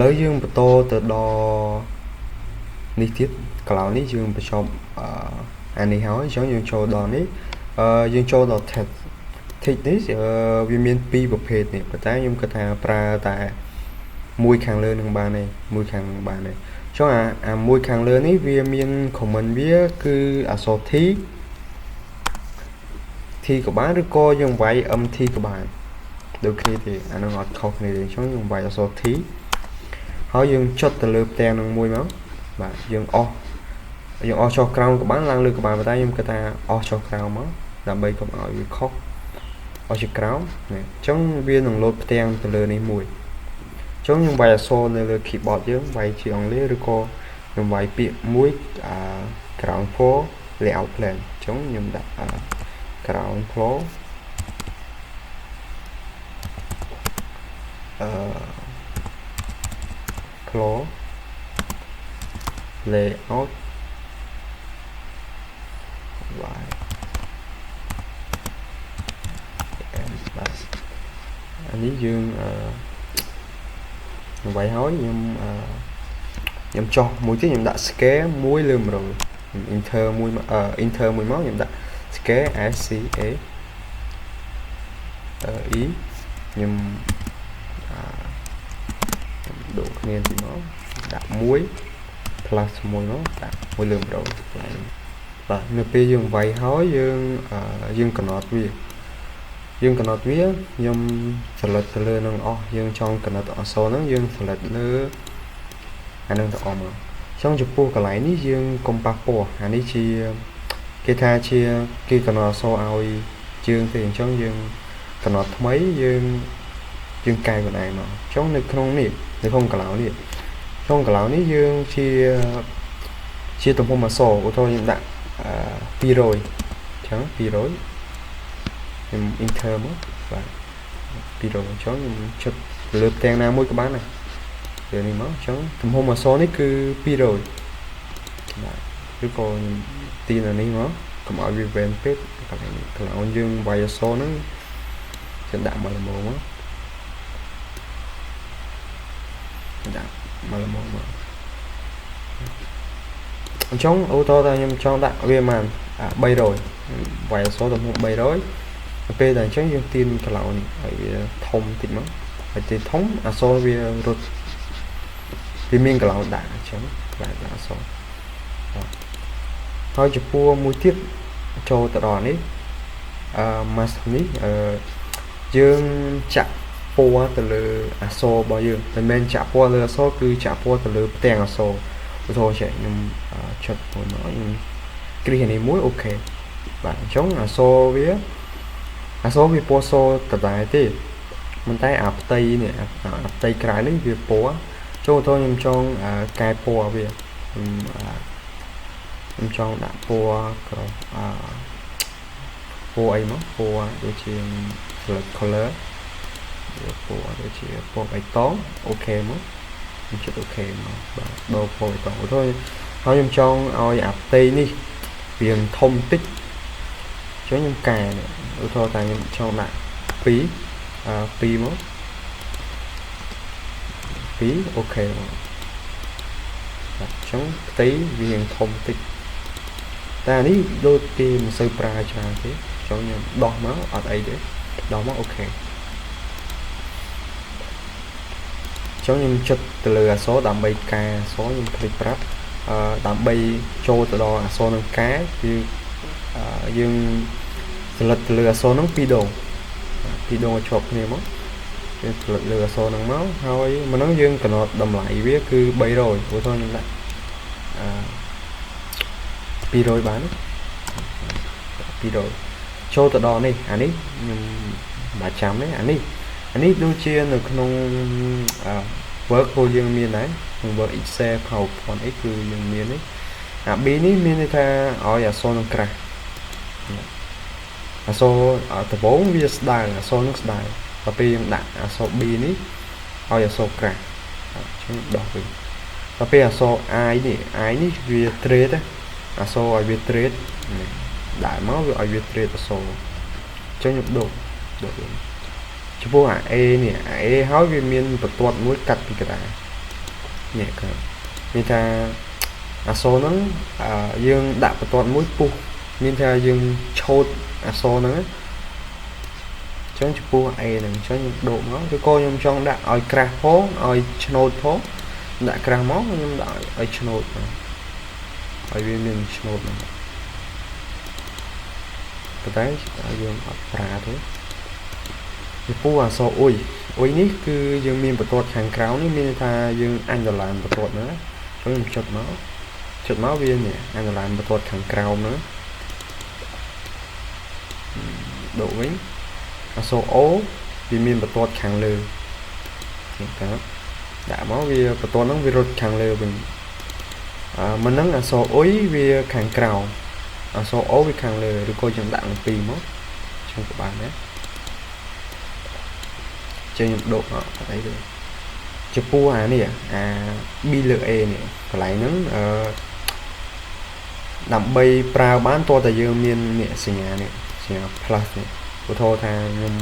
ឡូវយើងបន្តទៅដល់នេះទៀតកន្លែងនេះយើងបញ្ចប់អឺអានេះហើយអញ្ចឹងយើងចូលដល់នេះអឺយើងចូលដល់ text text នេះវាមានពីរប្រភេទនេះប៉ុន្តែខ្ញុំគិតថាប្រើតែមួយខាងលើនឹងបានទេមួយខាងនឹងបានទេចុះអាមួយខាងលើនេះវាមាន command វាគឺអក្សរ T T ក៏បានឬក៏យើងវាយ MT ក៏បានដូចគ្នាទេអានឹងអត់ខុសគ្នាទេអញ្ចឹងយើងវាយអក្សរ T ហើយយើងចុចទៅលើផ្ទាំងនឹងមួយមកបាទយើងអស់យើងអស់ចុះក្រោមក៏បានឡើងលើក៏បានប៉ុន្តែខ្ញុំគិតថាអស់ចុះក្រោមមកដើម្បីកុំឲ្យវាខុសអស់ជាក្រោមនេះអញ្ចឹងវានឹងលោតផ្ទាំងទៅលើនេះមួយអញ្ចឹងខ្ញុំវាយអក្សរនៅលើ keyboard យើងវាយជាអង់គ្លេសឬក៏ខ្ញុំវាយពាក្យមួយអា ground floor layout plan អញ្ចឹងខ្ញុំដាក់ ground floor អឺ floor layout y m បាទអានេះយើងអឺខ្ញុំវាយហើយខ្ញុំអឺខ្ញុំចោះមួយទៀតខ្ញុំដាក់ scale 1លើ100ខ្ញុំ enter មួយ enter មួយមកខ្ញុំដាក់ scale s c a e ខ្ញុំខ្ញុំដូរគ្នាទីមកដាក់1 plus 1មកដាក់1លើ100កន្លែងបាទនៅពេលយើងវាយហើយយើងយើងកំណត់វាយើងកំណត់វាខ្ញុំ select ទៅលើនឹងអស់យើងចង់កំណត់អក្សរហ្នឹងយើង select លើអានឹងទាំងអស់មកចង់ចំពោះកន្លែងនេះយើងកុំប៉ះពាល់អានេះជាគេថាជាគេកំណត់អក្សរឲ្យជើងទេអញ្ចឹងយើងកំណត់ថ្មីយើងយើងកែខ្លួនឯងមកអញ្ចឹងនៅក្នុងនេះនៅក្នុងកន្លែងនេះក្នុងកន្លែងនេះយើងជាជាទំហំអក្សរឧទាហរណ៍ខ្ញុំដាក់200អញ្ចឹង200ខ្ញុំ enter មកបាទ200អញ្ចឹងខ្ញុំចុចលើផ្ទាំងណាមួយក៏បានដែរលើនេះមកអញ្ចឹងទំហំអក្សរនេះគឺ200បាទឬក៏ខ្ញុំទាញអានេះមកកុំឲ្យវាវែងពេកកន្លែងនេះកន្លែងយើងវាយអក្សរហ្នឹងខ្ញុំដាក់មកល្មមមកដាក់មកល្មមមកអញ្ចឹងឧទាហរណ៍ថាខ្ញុំចង់ដាក់វាប្រហែល300វាយអក្សរទំហំ300ទៅពេលតែអញ្ចឹងយើងទាញកន្លោនេះឲ្យវាធំតិចមកហើយទីធំអក្សរវារត់វាមានកន្លោដាក់អញ្ចឹងបាទដាក់អក្សរហើយចំពោះមួយទៀតចូលទៅដល់នេះអឺ mask នេះអឺយើងចាក់ពណ៌ទៅលើអក្សររបស់យើងមិនមែនចាក់ពណ៌លើអក្សរគឺចាក់ពណ៌ទៅលើផ្ទាំងអក្សរឧទាហរណ៍ចេះខ្ញុំចុចមួយមកខ្ញុំគ្រីសនេះមួយ OK បាទអញ្ចឹងអក្សរវាអក្សរវាពណ៌សដដែលទេប៉ុន្តែអាផ្ទៃនេះអាផ្ទៃក្រៅនេះវាពណ៌ចូលទៅខ្ញុំចង់កែពណ៌វាខ្ញុំចង់ដាក់ពណ៌ក្រអឺពណ៌អីមកពណ៌ដូចជា select color ពណ៌ដូចជាពណ៌បៃតង OK មកខ្ញុំចុច OK មកបាទដូរពណ៌បៃតងឧទាហរណ៍ហើយខ្ញុំចង់ឲ្យអាផ្ទៃនេះវាធំតិចអញ្ចឹងខ្ញុំកែនេះឧទាហរណ៍ថាខ្ញុំចង់ដាក់2អឺ2មក2 OK មកបាទអញ្ចឹងផ្ទៃវារៀងធំតិចតែអានេះដូចគេមិនសូវប្រើច្រើនទេចង់ខ្ញុំដោះមកអត់អីទេដោះមក OK អញ្ចឹងខ្ញុំចុចទៅលើអក្សរដើម្បីកែអក្សរខ្ញុំភ្លេចប្រាប់អឺដើម្បីចូលទៅដល់អក្សរនឹងកែគឺយើង select ទៅលើអក្សរហ្នឹងពីរដងពីរដងឲ្យជាប់គ្នាមកយើង select លើអក្សរហ្នឹងមកហើយមកហ្នឹងយើងកំណត់តម្លៃវាគឺ300ឧទាហរណ៍ខ្ញុំដាក់អឺ200បាន200ចូលទៅដល់នេះអានេះខ្ញុំមិនបាច់ចាំទេអានេះអានេះដូចជានៅក្នុង Word ក៏យើងមានដែរក្នុង Word Excel PowerPoint អីគឺយើងមាននេះអា B នេះមានន័យថាឲ្យអក្សរនឹងក្រាស់អក្សរដំបូងវាស្ដើងអក្សរនឹងស្ដើងដល់ពេលយើងដាក់អក្សរ B នេះឲ្យអក្សរក្រាស់អញ្ចឹងដោះវិញដល់ពេលអក្សរ I នេះ I នេះវា trade អក្សរឲ្យវា trade ដាក់មកវាឲ្យវា trade អក្សរអញ្ចឹងខ្ញុំដូរដូរវិញចំពោះអា A នេះអា A ហើយវាមានបន្ទាត់មួយកាត់ពីកណ្ដាល នេះគឺមានថាអក្សរហ្នឹងយើងដាក់បន្ទាត់មួយពុះមានថាយើងឆូតអក្សរហ្នឹងចឹងចំពោះ A ហ្នឹងអញ្ចឹងខ្ញុំដូកមកឬក៏ខ្ញុំចង់ដាក់ឲ្យក្រាស់ផងឲ្យឆ្នោតផងដាក់ក្រាស់មកខ្ញុំដាក់ឲ្យឆ្នោតមកឲ្យវាមានឆ្នោតហ្នឹងប៉ុន្តែយើងអត់ប្រើទេចំពោះអក្សរអ៊ុយអ៊ុយនេះគឺយើងមានបន្ទាត់ខាងក្រៅនេះមានន័យថាយើងអញដឡានបន្ទាត់ហ្នឹងអញ្ចឹងខ្ញុំចុចមកវានេះអញដឡានបន្ទាត់ខាងក្រោមហ្នឹងដកវិញអក្សរ O វាមានបន្ទាត់ខាងលើនេះតើដាក់មកវាបន្ទាត់ហ្នឹងវារត់ខាងលើវិញអឺមិនហ្នឹងអក្សរអ៊ុយវាខាងក្រោមអក្សរ O វាខាងលើឬក៏យើងដាក់ទាំងពីរមកចឹងក៏បានដែរចឹងខ្ញុំដកមកអត់អីទេចំពោះអានេះអា B លើ A នេះកន្លែងហ្នឹងអឺដើម្បីប្រើបានតើតែយើងមាននេះសញ្ញានេះសញ្ញា plus នេះឧទាហរណ៍ថាខ្ញុំ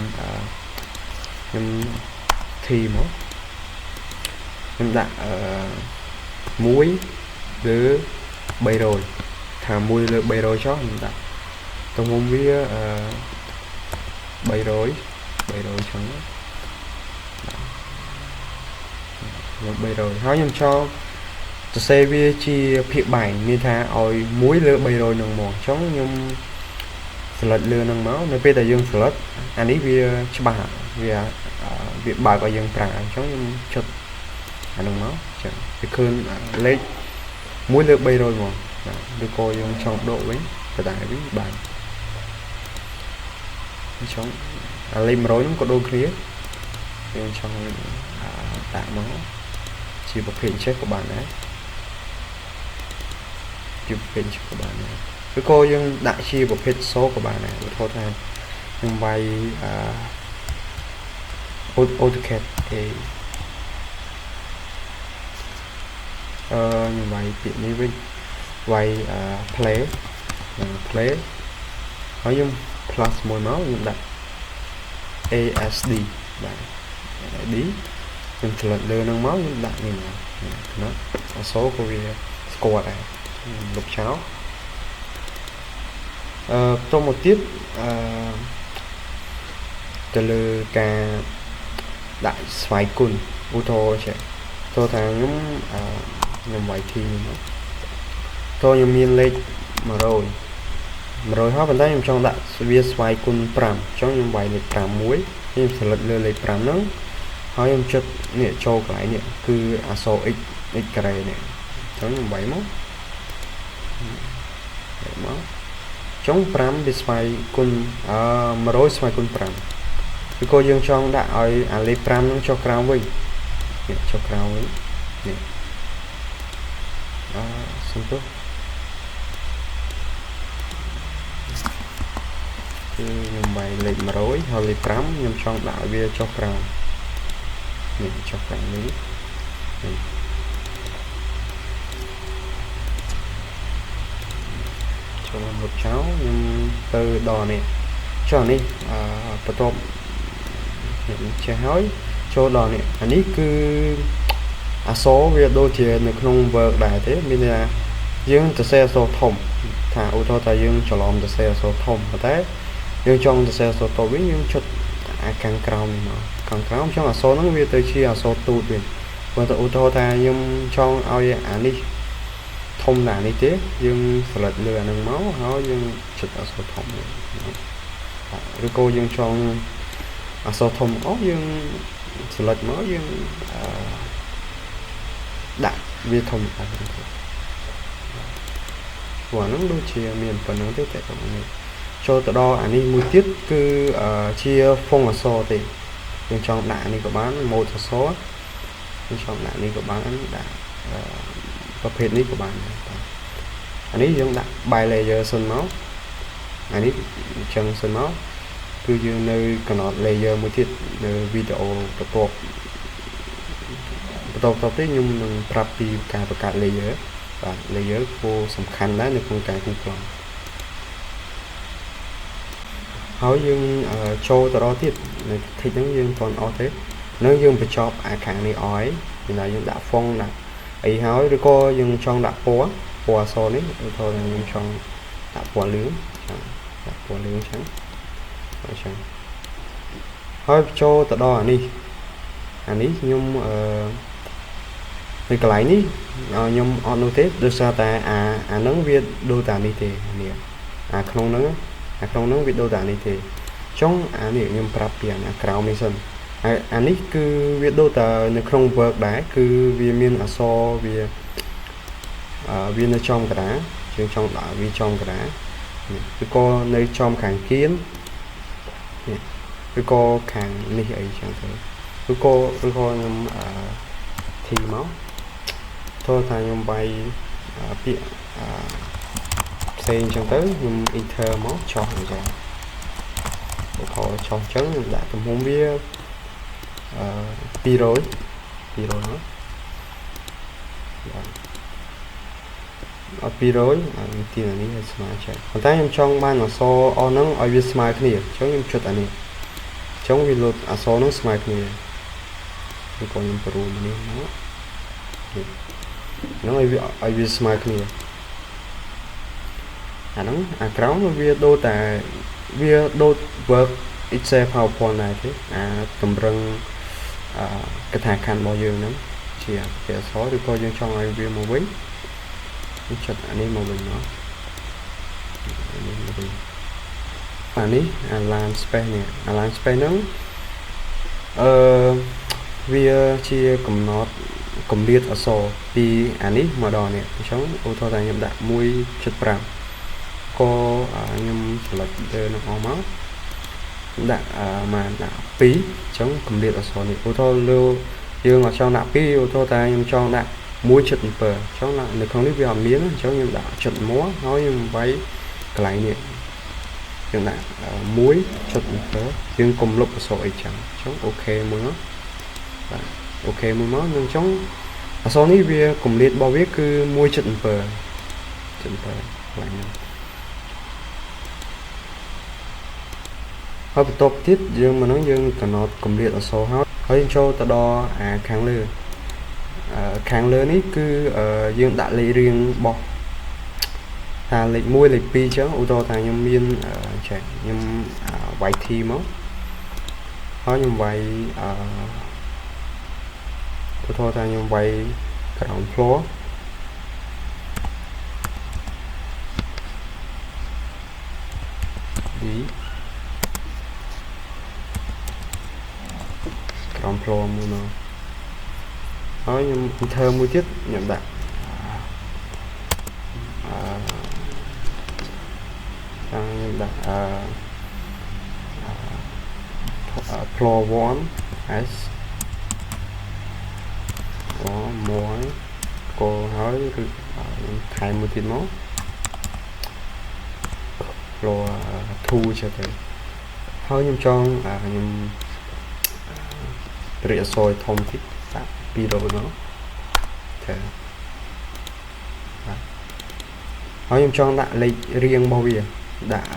ខ្ញុំ T មកខ្ញុំដាក់អឺ1លើ300ថា1លើ300ចុះខ្ញុំដាក់ទំហំវាអឺ300ចឹងខ្ញុំ300ហើយខ្ញុំចង់សរសេរវាជាភាគបែងមានថាឲ្យ1លើ300នឹងមកអញ្ចឹងខ្ញុំ select លើនឹងមកនៅពេលដែលយើង select អានេះវាច្បាស់វាវាបើកឲ្យយើងប្រើអញ្ចឹងខ្ញុំចុចអានឹងមកអញ្ចឹងវាឃើញលេខ1លើ300មកបាទឬក៏យើងចង់ដកវិញបដាវិញបាទអញ្ចឹងអាលេខ100ហ្នឹងក៏ដូចគ្នាយើងចង់ដាក់មកជាប្រភេទចេះក៏បានដែរជាប្រភេទចេះក៏បានដែរឬក៏យើងដាក់ជាប្រភេទសូក៏បានដែរឧទាហរណ៍ថាខ្ញុំវាយអឺ AutoCAD A ខ្ញុំវាយពាក្យនេះវិញវាយ play play ហើយខ្ញុំ plus មួយមកខ្ញុំដាក់ ASD បាទ ASD ខ្ញុំឆ្លិតលើនឹងមកខ្ញុំដាក់នេះមកណាអក្សរក៏វាស្គាល់ដែរខ្ញុំលុបចោលអឺបន្តមកទៀតអឺទៅលើការដាក់ស្វ័យគុណឧទាហរណ៍ចេះទោះថាខ្ញុំអឺខ្ញុំវាយ T នេះមកតោះខ្ញុំមានលេខ100 100ហើយប៉ុន្តែខ្ញុំចង់ដាក់វាស្វ័យគុណ5អញ្ចឹងខ្ញុំវាយលេខ5មួយខ្ញុំ select លើលេខ5ហ្នឹងហើយខ្ញុំចុចនេះចូលកន្លែងនេះគឺអក្សរ x x ការ៉េនេះអញ្ចឹងខ្ញុំវាយមកវាយមកចុង5វាស្វ័យគុណអឺ100ស្វ័យគុណ5ឬក៏យើងចង់ដាក់ឲ្យអាលេខ5ហ្នឹងចុះក្រោមវិញនេះចុះក្រោមវិញនេះអឺសុំទោសគឺខ្ញុំវាយលេខ100ហើយលេខ5ខ្ញុំចង់ដាក់ឲ្យវាចុះក្រោមនេះចុះក្រោមនេះចូលលុបចោលខ្ញុំទៅដល់នេះចុះនេះអឺបន្ទាប់ខ្ញុំចេះហើយចូលដល់នេះអានេះគឺអក្សរវាដូចជានៅក្នុង Word ដែរទេមានន័យថាយើងសរសេរអក្សរធំថាឧទាហរណ៍ថាយើងច្រឡំសរសេរអក្សរធំប៉ុន្តែយើងចង់សរសេរអក្សរតូចវិញយើងចុចអាខាងក្រោមនេះមកខាងក្រោមចង់អក្សរហ្នឹងវាទៅជាអក្សរទូចវិញបើទៅឧទាហរណ៍ថាខ្ញុំចង់ឲ្យអានេះធំដល់អានេះទេយើង select លើអាហ្នឹងមកហើយយើងចុចអក្សរធំនេះឬក៏យើងចង់អក្សរធំអស់យើង select មកយើងដាក់វាធំអស់ហ្នឹងព្រោះអាហ្នឹងដូចជាមានប៉ុណ្្នឹងទេតែប៉ុណ្្នេះចូលទៅដល់អានេះមួយទៀតគឺជាហ្វុងអក្សរទេយើងចង់ដាក់នេះក៏បានម៉ូតអក្សរយើងចង់ដាក់នេះក៏បានដាក់ប្រភេទនេះក៏បានដែរអានេះយើងដាក់ by layer សិនមកអានេះអញ្ចឹងសិនមកគឺយើងនៅកំណត់ layer មួយទៀតនៅវីដេអូបន្ទាប់បន្តបន្តទេខ្ញុំនឹងប្រាប់ពីការបង្កើត layer បាទ layer គួរសំខាន់ដែរនៅក្នុងការគូប្លង់ហើយយើងចូលទៅដល់ទៀតនៅ tick ហ្នឹងយើងមិនទាន់អស់ទេនឹងយើងបញ្ចប់អាខាងនេះអស់ហើយពីណាយើងដាក់ font ដាក់ អីហើយឬក៏យើងចង់ដាក់ពណ៌ពណ៌អក្សរនេះឧទាហរណ៍ថាខ្ញុំចង់ដាក់ពណ៌លឿងចឹងដាក់ពណ៌លឿងចឹងអញ្ចឹងហើយចូលទៅដល់អានេះអានេះខ្ញុំអឺនៅកន្លែងនេះខ្ញុំអត់នោះទេដោយសារតែអាអាហ្នឹងវាដូចតែនេះទេនេះអាក្នុងហ្នឹងអាក្នុងហ្នឹងវាដូចតែនេះទេចុងអានេះខ្ញុំប្រាប់ពីអាក្រោមនេះសិនអានេះគឺវាដូចតែនៅក្នុង Word ដែរគឺវាមានអក្សរវាវានៅចំកណ្ដាលយើងចង់ដាក់វាចំកណ្ដាលឬក៏នៅចំខាងគៀននេះឬក៏ខាងនេះអីចឹងទៅឬក៏ឬក៏ខ្ញុំអឺ T មកទោះថាខ្ញុំវាយពាក្យផ្សេងចឹងទៅខ្ញុំ enter មកចោះអញ្ចឹងឧទាហរណ៍ចោះអញ្ចឹងខ្ញុំដាក់ទំហំវាអឺ200 200មកបាទអត់200អានេះទីនេះឲ្យស្មើចេះប៉ុន្តែខ្ញុំចង់បានអក្សរអស់ហ្នឹងឲ្យវាស្មើគ្នាអញ្ចឹងខ្ញុំចុចអានេះអញ្ចឹងវាលោតអក្សរហ្នឹងស្មើគ្នាឬក៏ខ្ញុំប្រួមនេះមកហ្នឹងឲ្យវាឲ្យវាស្មើគ្នាអាហ្នឹងអាក្រោមវាដូចតែវាដូច Word Excel PowerPoint ដែរទេអាតម្រឹងអឺកថាខណ្ឌរបស់យើងហ្នឹងជាអក្សរឬក៏យើងចង់ឲ្យវាមកវិញចុចអានេះមកវិញមកនេះមកវិញអានេះ align space នេះ align space ហ្នឹងអឺវាជាកំណត់កម្រិតអក្សរពីអានេះមកដល់នេះអញ្ចឹងឧទាហរណ៍ថាខ្ញុំដាក់1.5ក៏ខ្ញុំ select លើនឹងអស់មកដាក់មកដាក់2អញ្ចឹងកម្រិតអក្សរនេះឧទាហរណ៍លើយើងអត់ចង់ដាក់2ឧទាហរណ៍តែខ្ញុំចង់ដាក់1.7អញ្ចឹងនៅក្នុងនេះវាអត់មានអញ្ចឹងខ្ញុំដាក់.1ហើយខ្ញុំវាយកន្លែងនេះយើងដាក់1.7យើងកុំលុបអក្សរអីចឹងអញ្ចឹង OK មួយមកបាទ OK មួយមកនឹងអញ្ចឹងអក្សរនេះវាកម្រិតរបស់វាគឺ1.7 7កន្លែងហ្នឹងហើយបន្ទាប់ទៀតយើងមកហ្នឹងយើងកំណត់កម្រិតអក្សរហើយហើយចូលទៅដល់អាខាងលើខាងលើនេះគឺយើងដាក់លេខរៀងរបស់ថាលេខ1លេខ2អញ្ចឹងឧទាហរណ៍ថាខ្ញុំមានចេះខ្ញុំវាយ T មកហើយខ្ញុំវាយអឺឧទាហរណ៍ថាខ្ញុំវាយ ground floor D ground floor មួយមកហើយខ្ញុំ enter មួយទៀតខ្ញុំដាក់អឺខ្ញុំដាក់អឺ floor 1 S មួយក៏ហើយឬខ្ញុំថែមមួយទៀតមក floor 2ចេះទៅហើយខ្ញុំចង់ខ្ញុំរិះអក្សរធំតិចដាក់200មកទៅបាទហើយខ្ញុំចង់ដាក់លេខរៀងរបស់វាដាក់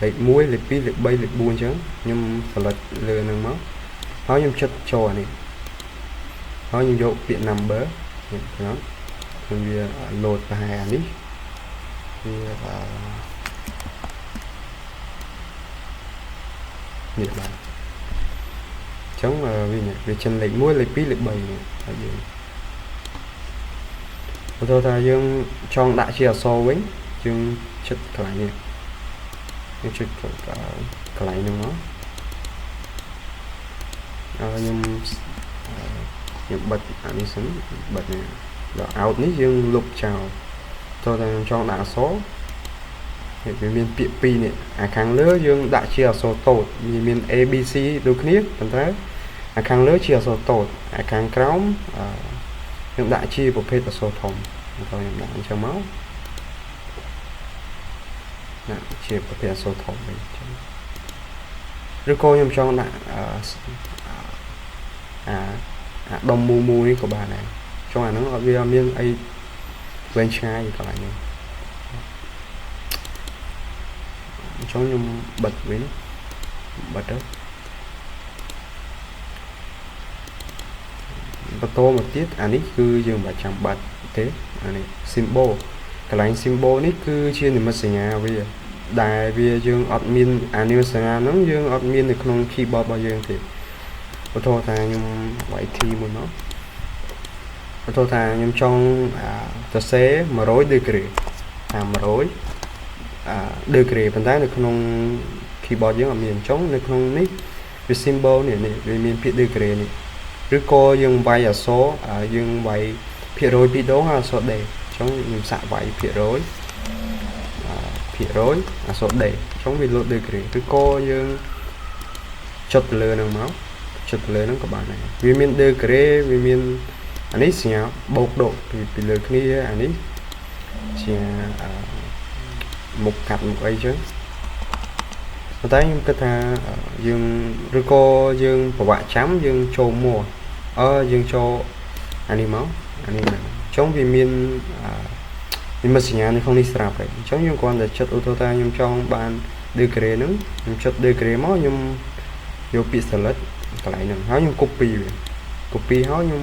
លេខ1លេខ2លេខ3លេខ4អញ្ចឹងខ្ញុំ select លើនឹងមកហើយខ្ញុំចុចចូលអានេះហើយខ្ញុំយកពាក្យ number នេះខ្ញុំខ្ញុំវា load ប្រហែលអានេះវានេះបាទអញ្ចឹងវាវាចិនលេខ1លេខ2លេខ3នេះហើយយើងឧទាហរណ៍ថាយើងចង់ដាក់ជាអក្សរវិញយើងចុចកន្លែងនេះយើងចុចកន្លែងហ្នឹងមកខ្ញុំខ្ញុំបិទអានេះសិនបិទនេះដល់ out នេះយើងលុបចោលតោះតែខ្ញុំចង់ដាក់អក្សរវាមានពាក្យពីរនេះអាខាងលើយើងដាក់ជាអក្សរតូចវាមាន A B C ដូចគ្នាប៉ុន្តែអាខាងលើជាអក្សរតូចអាខាងក្រោមខ្ញុំដាក់ជាប្រភេទអក្សរធំតោះខ្ញុំដាក់អញ្ចឹងមកដាក់ជាប្រភេទអក្សរធំវិញអញ្ចឹងឬក៏ខ្ញុំចង់ដាក់អាអាដុំមូមូនេះក៏បានដែរចង់អាហ្នឹងអត់វាអត់មានអីវែងឆ្ងាយកន្លែងនេះអញ្ចឹងខ្ញុំបិទវិញបិទទៅ បន្តមកទៀតអានេះគឺយើងមិនចាំបាច់ទេអានេះ symbol កន្លែង symbol នេះគឺជានិមិត្តសញ្ញាវាដែលវាយើងអត់មានអានិមិត្តសញ្ញាហ្នឹងយើងអត់មាននៅក្នុង keyboard របស់យើងទេឧទាហរណ៍ថាខ្ញុំវាយ T មួយមកឧទាហរណ៍ថាខ្ញុំចង់សរសេរ100 degree ថា100អា degree ប៉ុន្តែនៅក្នុង keyboard យើងអត់មានអញ្ចឹងនៅក្នុងនេះវា symbol នេះនេះវាមានពាក្យ degree នេះឬក៏យើងវាយអក្សរយើងវាយភាគរយពីរដងអក្សរ D អញ្ចឹងខ្ញុំសាក់វាយភាគរយភាគរយអក្សរ D អញ្ចឹងវាលោត degree ឬក៏យើងចុចទៅលើនឹងមកចុចទៅលើហ្នឹងក៏បានដែរវាមាន degree វាមានអានេះសញ្ញាបូកដកពីលើគ្នាអានេះជាមុខកាត់មុខអីចឹងប៉ុន្តែខ្ញុំគិតថាយើងឬក៏យើងប្រវាក់ចាំយើងចូលមកអឺយើងចូលអានេះមកអានេះមកអញ្ចឹងវាមាននិមិត្តសញ្ញានៅក្នុងនេះស្រាប់ហើយអញ្ចឹងយើងគ្រាន់តែចុចឧទាហរណ៍ថាខ្ញុំចង់បាន degree ហ្នឹងខ្ញុំចុច degree មកខ្ញុំយកពាក្យ select កន្លែងហ្នឹងហើយខ្ញុំ copy វា copy ហើយខ្ញុំ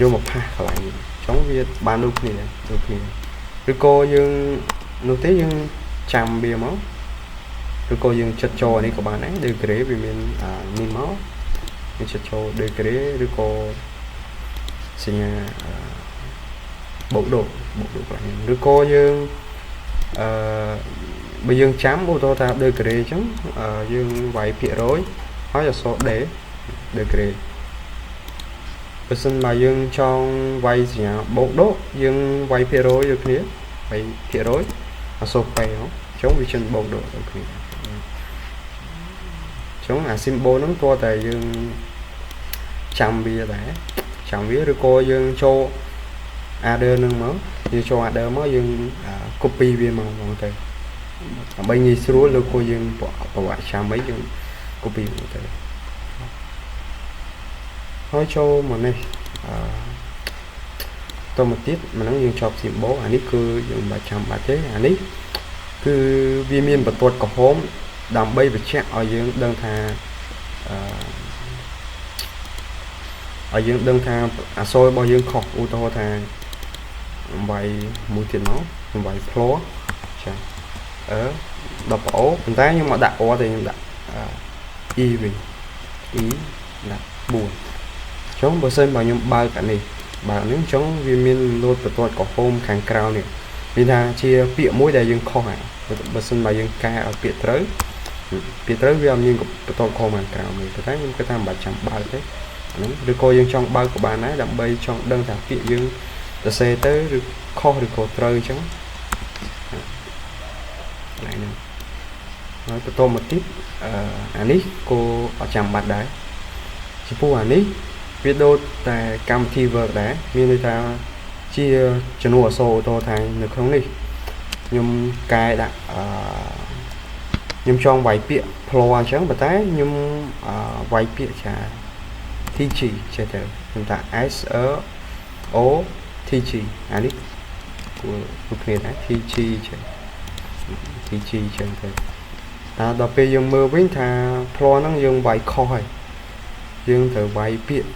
យកមក paste កន្លែងនេះអញ្ចឹងវាបានដូចគ្នាដូចគ្នាឬក៏យើងនោះទេយើងចាំវាមកឬក៏យើងចិត្តចូលអានេះក៏បានដែរ degree វាមាននេះមកយើងចិត្តចូល degree ឬក៏សញ្ញាបូកដកបូកដកកន្លែងឬក៏យើងអឺបើយើងចាំឧទាហរណ៍ថា degree អញ្ចឹងយើងវាយភាគរយហើយអក្សរ D degree បើសិនបើយើងចង់វាយសញ្ញាបូកដកយើងវាយភាគរយដូចគ្នាវាយភាគរយអក្សរ P ហ៎អញ្ចឹងវាចិនបូកដកដូចគ្នាអញ្ចឹងអា symbol ហ្នឹងតើតែយើងចាំវាដែរចាំវាឬក៏យើងចូល other នឹងមកយើងចូល other មកយើង copy វាមកហ្មងទៅដើម្បីងាយស្រួលឬក៏យើងប្រវត្តិចាំអីយើង copy មកទៅហើយចូលមកនេះអឺតមកទៀតមិនហ្នឹងយើងជាប់ symbol អានេះគឺយើងមិនបាច់ចាំបាច់ទេអានេះគឺវាមានបន្ទាត់ក្រហមដើម្បីបញ្ជាក់ឲ្យយើងដឹងថាអឺឲ្យយើងដឹងថាអក្សររបស់យើងខុសឧទាហរណ៍ថាវាយមួយទៀតមកខ្ញុំវាយ floor ចាអឺដល់ប្អូប៉ុន្តែខ្ញុំមកដាក់ o ទេខ្ញុំដាក់ e វិញ e ដាក់4អញ្ចឹងបើសិនបើខ្ញុំបើកអានេះបើកនេះអញ្ចឹងវាមានលោតបន្ទាត់ក្រហមខាងក្រៅនេះមានថាជាពាក្យមួយដែលយើងខុសហើយបើសិនបើយើងកែឲ្យពាក្យត្រូវពាក្យត្រូវវាអត់មានបន្ទាត់ក្រហមខាងក្រៅនេះប៉ុន្តែខ្ញុំគិតថាមិនបាច់ចាំបើកទេហ្នឹងឬក៏យើងចង់បើកក៏បានដែរដើម្បីចង់ដឹងថាពាក្យយើងសរសេរទៅឬខុសឬក៏ត្រូវអញ្ចឹងកន្លែងហ្នឹងហើយបន្តមកទៀតអឺអានេះក៏អត់ចាំបាច់ដែរចំពោះអានេះវាដូចតែកម្មវិធី Word ដែរមានន័យថាជាចំនួនអក្សរឧទាហរណ៍ថានៅក្នុងនេះខ្ញុំកែដាក់អឺខ្ញុំចង់វាយពាក្យ floor អញ្ចឹងប៉ុន្តែខ្ញុំវាយពាក្យចា TG ចេះទៅខ្ញុំថា S R O TG អានេះគួរដូចគ្នាដែរ TG ចេះ TG ចឹងទៅតែដល់ពេលយើងមើលវិញថា floor ហ្នឹងយើងវាយខុសហើយយើងត្រូវវាយពាក្យ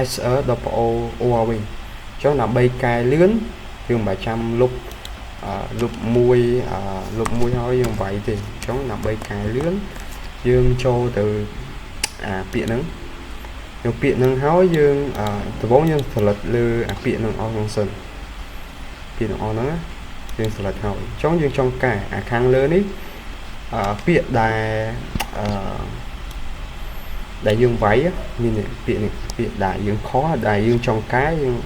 S R O O វិញអញ្ចឹងដើម្បីកែលឿនយើងមិនបាច់ចាំលុបលុបមួយលុបមួយហើយយើងវាយទេអញ្ចឹងដើម្បីកែលឿនយើងចូលទៅអាពាក្យហ្នឹងយកពាក្យហ្នឹងហើយយើងដំបូងយើង select លើអាពាក្យហ្នឹងអស់ហ្នឹងសិនពាក្យហ្នឹងអស់ហ្នឹងយើង select ហើយអញ្ចឹងយើងចង់កែអាខាងលើនេះអឺពាក្យដែលអឺដែលយើងវាយមានពាក្យនេះពាក្យដែលយើងខុសដែលយើងចង់កែយើង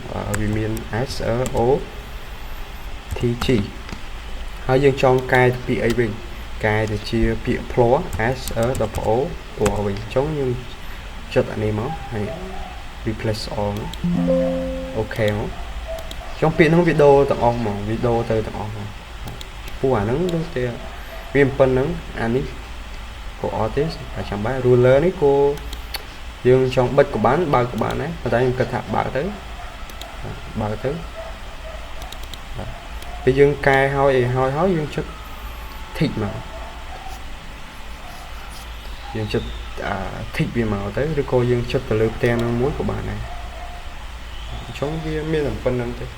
វាមាន S R O T G ហើយយើងចង់កែទៅពាក្យអីវិញកែទៅជាពាក្យ floor S R O O វិញអញ្ចឹងយើងចុចអានេះមកហើយ replace all OK មកចុងពាក្យហ្នឹងវាដូរទាំងអស់ហ្មងវាដូរទៅទាំងអស់ហ្មងពួកអាហ្នឹងដូចតែវាប៉ុណ្្នឹងអានេះក៏អត់ទេតែចាំបាច់ ruler នេះក៏យើងចង់បិទក៏បានបើកក៏បានដែរប៉ុន្តែខ្ញុំគិតថាបើកទៅបើកទៅពេលយើងកែហើយអីហើយហើយយើងចុច tick មកយើងចុច អា tick វាមកទៅឬក៏យើងចុចទៅលើផ្ទាំងហ្នឹងមួយក៏បានដែរអញ្ចឹងវាមានតែប៉ុណ្្នឹងទេ។